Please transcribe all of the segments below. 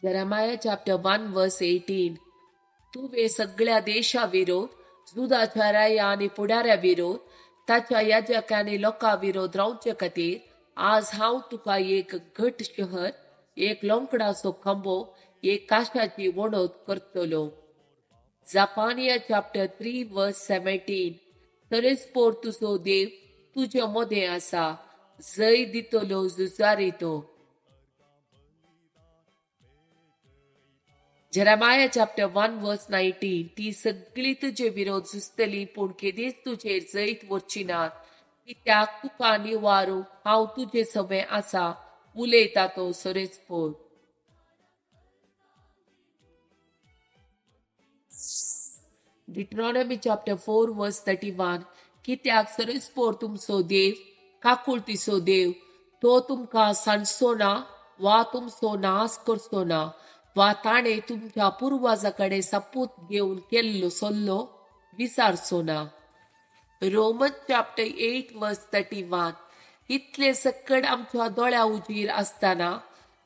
Jeremiah chapter 1 verse 18. तुवें सगळ्या देशा विरोध, जुदाच्या राया आनी फुडाऱ्या विरोध, ताच्या याजक आनी लोकां विरोध रावचे खातीर आज हांव तुका एक घट शहर, एक लोंकडाचो खांबो, एक काशाची वणत करतलो. Zephaniah chapter 3 verse 17. तरेस्पोर तुजो देव तुजे मदें आसा, जय दितलो झुजारी तो. Jeremiah chapter 1 verse 19. ती सगळी तुजे विरोध झुजतली, पूण केदीच तुजेर जैत वचची नात, कित्याक तुका निवारूंक हांव तुजे सवें आसा, उलयता तो सरेस्पोर. Deuteronomy chapter 4 verse 31. कित्याक सरेस्पोर तुमचो देव काकुळतीचो देव, तो तुमकां सांडचो ना वा तुमचो नाश करचो ना, वा ताणें तुमच्या पुर्वजा कडेन सपूत घेवन केल्लो सल्लो विसारचो ना. Roman chapter 8 verse 31. इतले सकड आमच्या दोळ्या उजीर आसतना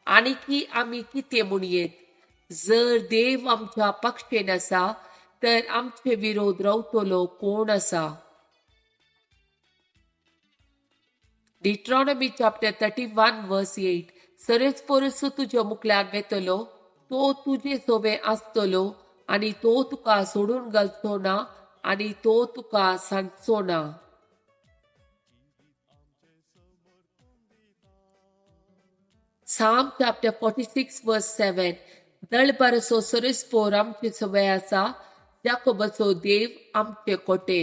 आनीकी आमी कितें म्हणयेत? जर देव आमच्या पक्षेन आसा तर आमचे विरोध रावतलो कोण आसा? Deuteronomy chapter 31 verse 8. सरेस्पोरस तुज्या मुखल्यान वेतलो, तो तुजे सोबे आसतलो आनी तो तुका सोडून घालचो ना आनी तो तुका सांडचो ना. Psalm chapter 46 verse 7. दळबारसो सरेस्पोर आमचे सवय आसा, जाकोबाचो देव आमचे कोटे.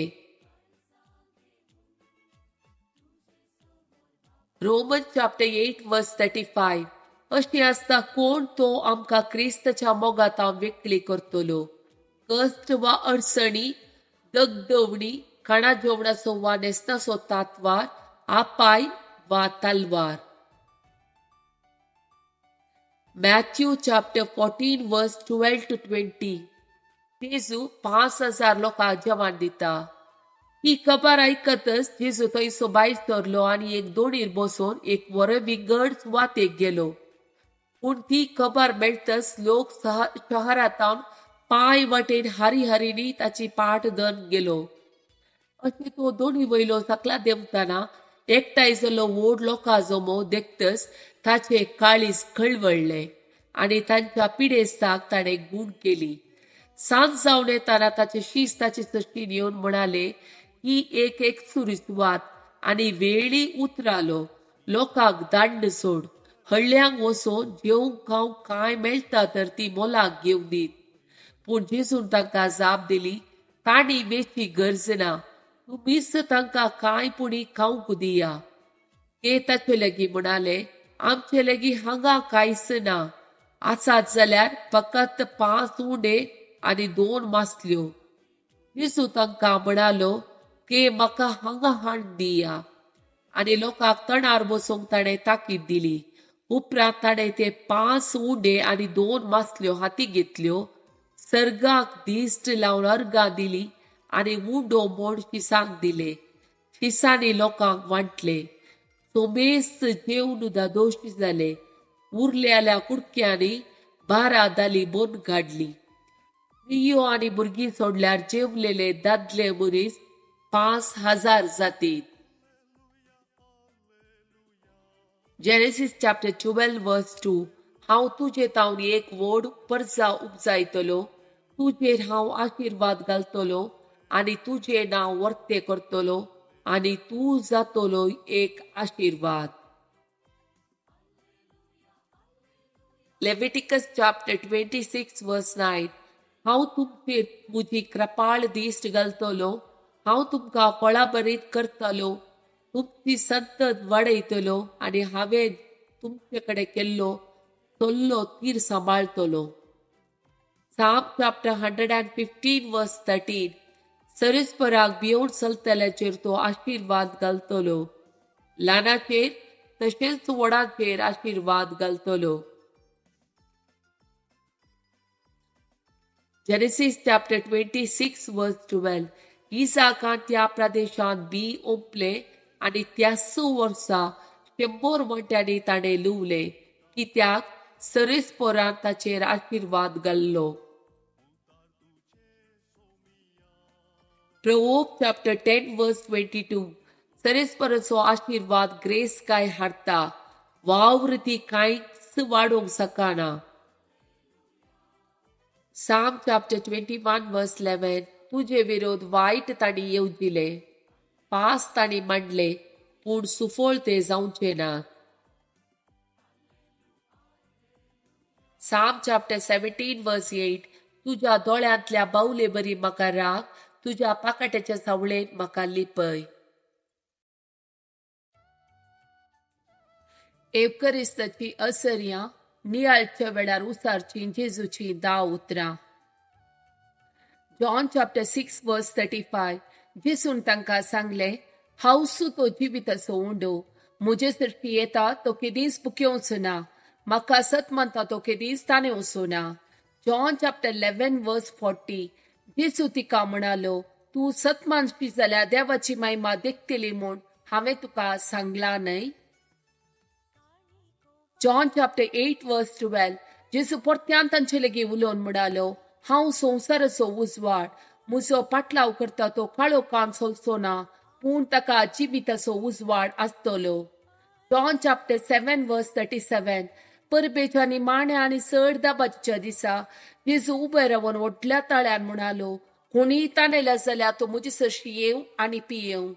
Roman chapter 8 verse 35. अशें आसता कोण तो आमकां क्रिस्ताच्या मोगांत वेगळी करतलो? कश्ट वा अडचणी, दगदवणी, खाणा जेवणाचो वा न्हेसणाचो तातवार, आपाय वा तलवार. Matthew chapter 14 verse 12 to 20. जेजू 5,000 लोकांक जेवण दिता. ही खबर आयकतच जेजू थंयसो भायर सरलो आनी एक दोणीर बसून एक वरो विंगड सुवातेक गेलो. पूण ती खबर मेळटच लोक शहरांत पांय वाटेन हारी हारीनी ताची पाट धरून गेलो. अशें तो दोणी वयलो सकला देंवतना एकठांय जाल्लो व्हड लोकां जमो देखतच ताचे काळीज खळवळ्ळें आनी तांच्या पिडेस्ताक ताणें गूण केली. सांज जावन येतना ताचे शीस ताचे सशीन येवन म्हणाले, ही एक एक सुरी सुवात आनी वेळी उतरालो, लोकांक दांड सोड, हळ्ळ्यांक वचून जेवंक खावंक कांय मेळटा तर ती मोलाक घेवन दीत. पूण जेजून तांकां जाप दिली, तांणी वेची गरज ना, तुमीच तांकां कांय पुणी खावंक दिया. ते ताचे लागीं म्हणाले, आमचे लागीं हांगा कांयच ना, आसात जाल्यार फकत 5 उंडे आनी 2 मासल्यो. जेजू तांकां म्हणालो, ते म्हाका हांगा हाड दिया. आनी लोकांक तणार बसूंक ताणें ताकीद दिली. उपरांत ताणें ते 5 उंडे आनी 2 मासल्यो हाती घेतल्यो, सर्गाक दिश्ट लावन अर्गां दिली आनी उंडो म्हूण शिसांक दिले. शिसांनी लोकांक वांटले. सोमेस्त जेवन दादोशी जाले. उरलेल्या कुडक्यांनी 12 दाली बोन काडली. स्त्रियो आनी भुरगीं सोडल्यार जेवलेले दादले मनीस 5,000 जातीत. Genesis chapter 12 verse 2. हांव तुजे तावन एक व्हड परजा उपजायतलो, तुजेर हांव आशिर्वाद घालतलो आनी तुजें नांव वर्तें करतलो आनी तूं जातलो एक आशिर्वाद. Leviticus chapter 26 verse 9. हांव तुमचेर म्हजी कृपाळ दिश्ट घालतलो, हांव तुमकां फळाभरीत करतलो, तुमची संतत वाडयतलो आनी हांवें तुमचे कडेन केल्लो सल्लो तीर सांबाळतलो. Psalm chapter 115 verse 13. सरेस्पराक भियोवन चलतल्याचेर तो आशिर्वाद घालतलो, ल्हानाचेर तशेंच व्हडाचेर आशिर्वाद घालतलो. Genesis chapter 26 verse 12. इसाकान त्या प्रदेशांत बी ओंपलें आनी त्याच वर्सा 100 वांट्यांनी ताणें लुवलें, कित्याक सरेस्पोरान ताचेर आशिर्वाद घाल्लो. Proverbs chapter 10 verse 22. सरेस्पराचो आशिर्वाद ग्रेस काय हाडटा, वावर ती कांयच वाडोवंक शकना. Psalm chapter 21 verse 11. तुजे विरोध वायट तांणी येवजिले, पास तांणी मांडले, पूण सुफळ ते जावचे ना. Psalm chapter 17 verse 8. तुज्या दोळ्यांतल्या बावले बरी म्हाका राख, तुज्या पाकाट्याच्या सावळेन म्हाका लिपय. एवकरिस्ताची असर्यां नियाळच्या वेळार उसारची जेजूची 10 उतरां. John chapter 6 verse 35. जेजून तांकां सांगलें, हांव तो जिविताचो उंडो, म्हजे सरशी येता तो केदींच भुकेवचो ना, म्हाका सत मानता तो केदींच ताणेवचो ना. John chapter 11 verse 40. जेजू तिका म्हणालो, तूं सत मानशी जाल्यार देवाची महिमा देखतली म्हूण हांवें तुका सांगलां न्हय. John chapter 8 verse 12. जेजू परत्यान तांचे लागीं उलोवन म्हणालो, हांव संवसाराचो उजवाड, म्हजो पाटलाव करता तो काळोखान चलचो ना, पूण ताका जिविताचो उजवाड आसतलो. John chapter 7 verse 37. परबेच्या आनी माण्या आनी चड दाबाच्या दिसा जेजू उबे रावन व्हडल्या ताळ्यान म्हणालो, कोणीय ताणेल्या जाल्यार तो म्हजे सरशी येवं आनी पियेवं.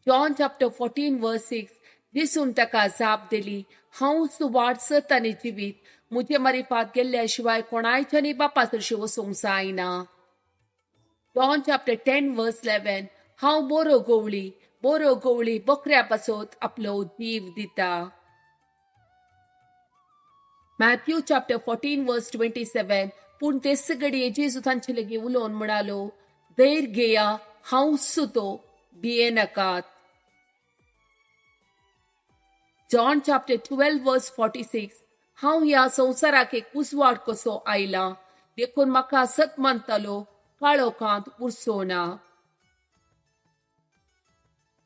John chapter 14 verse 6. जेजून ताका जाप दिली, हांव वाट सत आनी जिवीत, म्हजे मारिफात गेल्ल्या शिवाय कोणायच्यानी बापा सरशी वचूंक जायना. John chapter 10 verse 11. हांव बरो गवळी, बरो गवळी बकऱ्या पासत आपलो जीव दिता. Matthew chapter 14 verse 27. पूण तेच घडये जेजू तांचे लागीं उलोवन म्हणालो, धैर्य घेया, हांव तो, भियेनाकात. John chapter 12 verse 46. हांव ह्या संवसाराक एक उजवाड कसो आयला, देखून म्हाका सत मानतालो काळोखांत उरचो ना.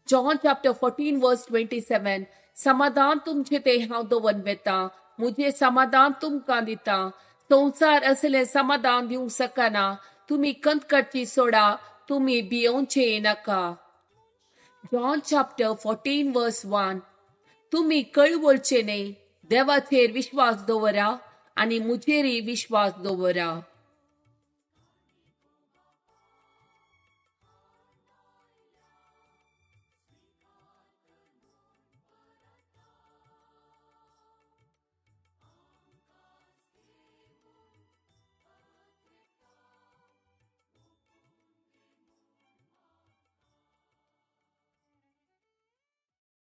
John chapter 14 verse 27. समाधान तुमचे ते हांव दवर वेता, म्हजें समाधान तुमकां दिता, संवसार असलें समाधान दिवंक शकना, तुमी कंत काडची सोडा, तुमी भियोवचे नाका. John chapter 14 verse 1. तुमी कळवळचे न्हय, देवाचेर विश्वास दवरा आनी म्हजेरय विश्वास दवरा.